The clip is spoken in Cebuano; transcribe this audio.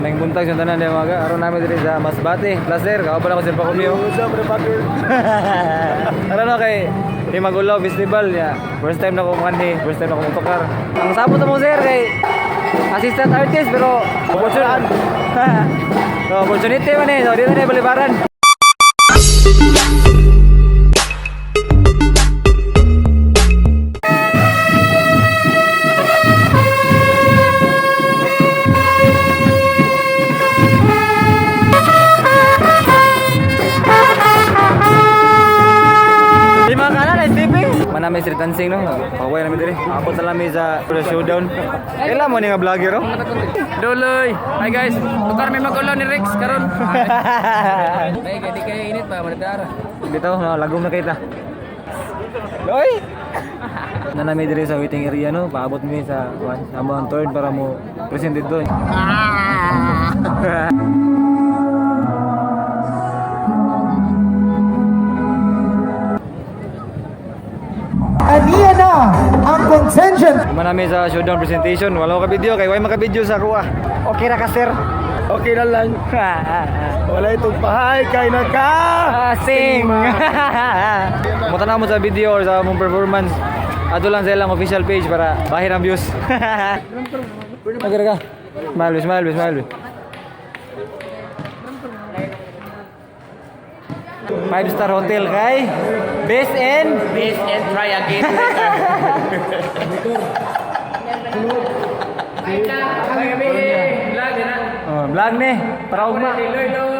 Maayong buntag sa tanan mga ga. Aron namin diri sa Masbate. Placer, kauban ako Sir Pacumio. What's up, motherfucker? Ano no kay Himag-Ulaw Festival ya. First time na ko manhi, first time na ko motokar. Ang sabot mo, sir, kay assistant artist pero opportunity. So, opportunity man eh. So, dito na balibaran. Lima ka na, sleeping. Manami street dancing no. Paway namin diri. Abot na lang mi sa showdown. Kaila mo ni nga vlogger oh. Duloy. Hi guys, tukar may mag-ulaw ni Rex karon. Ay, kay di kayo init pa manadara. Dito, no, lagom na kita. Loy! Nanami diri sa waiting area no, paabot mi sa one, amo ang third para mo present dito. Aniya na ang contention. Manami sa showdown presentation, wala ko ka video kay way maka video sa kuha. Okay ra ka, sir. Okay na lang. Wala itong pahay, kay na ka! Sing. Mo mo sa video or sa mong performance. Ato lang sa ilang official page para bahir ang views. Okay ra ka. Smile, smile, smile. Five star hotel kay best in Peace and try again later. Ay, kami vlog na. Oh, vlog ni para ugma. Loy loy.